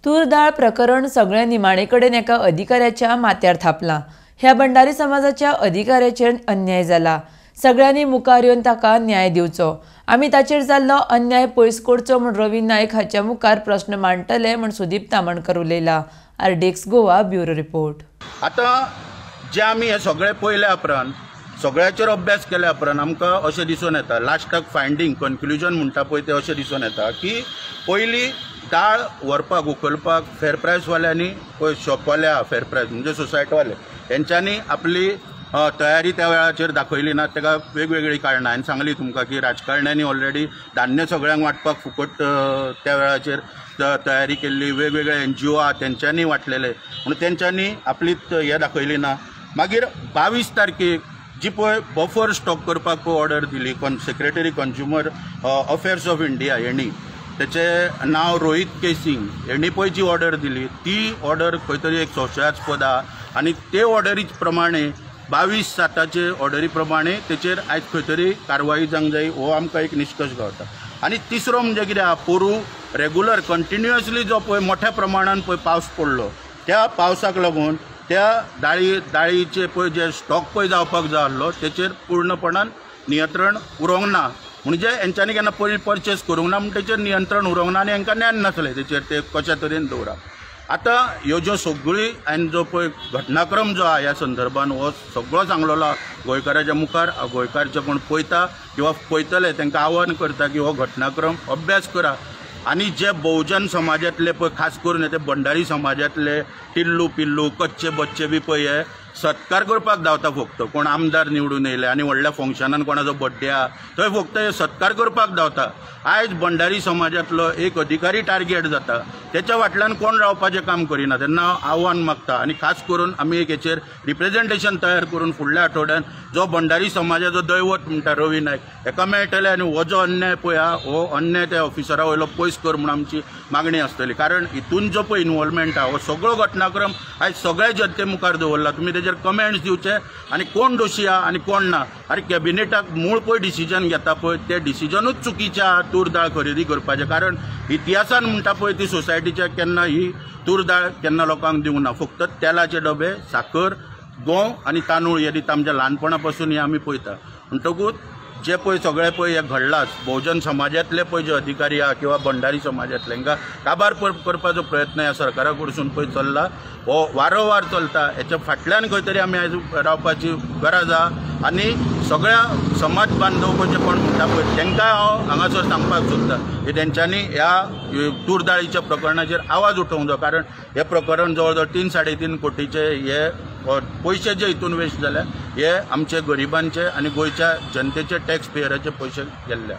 तूर दाळ प्रकरण सगळें निमाणे कडेन एका अधिकाऱ्याच्या माथ्यार थापलां. ह्या भंडारी समाजाच्या अधिकाऱ्याचेर अन्याय जाला. सगळ्यांनी मुखार येवन ताका न्याय दिवचो. आमी ताचेर जाल्लो अन्याय पयस करचो म्हूण रवी नायक हाच्या मुखार प्रस्न मांडटले म्हूण Sudeep Tamankar उलयला. RDX Goa bureau report. आतां जे आमी हे सगळे पळयल्या उपरांत, सगळ्याचेर अभ्यास केल्या उपरांत आमकां अशें दिसून येता, लास्टाक फायंडींग कन्क्लुजन म्हणटा पळय तें अशें दिसून येता की पयली दाळ व्हरपाक उखलपाक फेर प्रायसवाल्यांनी, पळय शॉपवाले आहा फेर प्रायस म्हणजे सोसायटीवाले, हेंच्यांनी आपली तयारी त्या वेळाचेर दाखयली ना. ताका वेगवेगळीं कारणां हांवें सांगली तुमकां की राजकारण्यांनी ऑलरेडी धान्य सगळ्यांक वांटपाक फुकट त्या वेळाचेर तयारी केल्ली, वेगवेगळे NGO आहा तेंच्यांनी वांटलेले, म्हणून तेंच्यांनी आपली हें दाखयली ना. मागीर 22 तारखेक जी पळय बफर स्टॉक करपाक पळय ऑर्डर दिली secretary consumer affairs of India हेणी, तेचें नांव रोहीत के सिंग, हेणी पळय जी ऑर्डर दिली ती ऑर्डर खंय तरी एक संशयास्पद आहा आनी ते ऑर्डरी प्रमाणे 22/7 ऑर्डरी प्रमाणे तेचेर आयज खंय तरी कारवाई जावंक जाय, हो आमकां एक निश्कर्श गावता. आनी तिसरो म्हणजे कितें आहा, पोरूं रेगुलर कंटिन्युअसली जो पळय मोठ्या प्रमाणान पळय पावस पडलो, त्या पावसाक लागून त्या दाळीचे पळय जे स्टॉक पळय जावपाक जाय आसलो तेचेर पूर्णपणान नियंत्रण उरोंक ना. म्हणजे हेंच्यांनी केन्ना पयलीं परचेस करूंक ना म्हण तेचेर नियंत्रण उरोंक ना आनी हेंकां ज्ञान नासलें तेचेर ते कशा तरेन दवरप. आतां ह्यो ज्यो सगळी हांवें जो पळय घटनाक्रम जो आहा ह्या संदर्भान हो सगळो सांगलेलो आहा गोंयकाराच्या मुखार. गोंयकार जे कोण पळयता किंवा पळयतले तांकां आव्हान करता की हो घटनाक्रम अभ्यास करा आनी जे बहुजन समाजांतले पळय खास करून ते भंडारी समाजांतले टिल्लू पिल्लू कच्चे बच्चे बी पळय हे सत्कार करपाक धांवता फक्त. कोण आमदार निवडून येयले आनी व्हडल्या फंक्शनान कोणाचो बड्डे आहा थंय फक्त हे सत्कार करपाक धांवता. आयज भंडारी समाजांतलो एक अधिकारी टार्गेट जाता, तेच्या फाटल्यान कोण रावपाचें काम करिना, तेन्ना आव्हान मागता. आनी खास करून आमी एक हेचेर रिप्रेझेंटेशन तयार करून फुडल्या आठवड्यान जो भंडारी समाजाचो दैवत म्हणटा रवी नायक हेका मेळटले आनी हो जो अन्याय पळय आहा हो अन्याय त्या ऑफिसरा वयलो पयस कर म्हूण आमची मागणी आसतली. कारण हितून जो पळय इनवॉल्वमेंट आहा हो सगळो घटनाक्रम आयज सगळ्या जनते मुखार दवरला. तुमी तेजेर कमेंट्स दिवचे आनी कोण दोशी आहा आनी कोण ना. आनी कॅबिनेटाक मूळ पळय डिसिजन घेता पळय ते डिसिजनूच चुकीचें आहा तूर दाळ खरेदी करपाचें. कारण इतिहासान म्हणटा पळय ती सोसायटीच्या केन्ना ही तूर दाळ केन्ना लोकांक दिवंक ना. फक्त तेलाचे डबे, साकर, गंव आनी तांदूळ हे दिता आमच्या ल्हानपणा पासून हे आमी पळयता. म्हणटकूच जे पळय सगळे पळय हे घडलाच बहुजन समाजांतले पळय जे अधिकारी आहा किंवा भंडारी समाजांतले हांकां काबार करपाचो प्रयत्न ह्या सरकारा कडसून पळय चल्ला, हो वारंवार चलता. हेच्या फाटल्यान खंय तरी आमी आयज रावपाची गरज आहा आनी सगळ्या समाज बांधव जे कोण म्हणटा पळय तांकां हांव हांगासर सांगपाक सोदता की तेंच्यांनी ह्या तूर दाळीच्या प्रकरणाचेर आवाज उठोवंक जाय. कारण हें प्रकरण जवळ जवळ 3-3.5 कोटीचे हे पयशे जे हितून वेस्ट जाल्या हे आमचे गरिबांचे आनी गोंयच्या जनतेचे टॅक्स पेयराचे पयशे गेल्ले.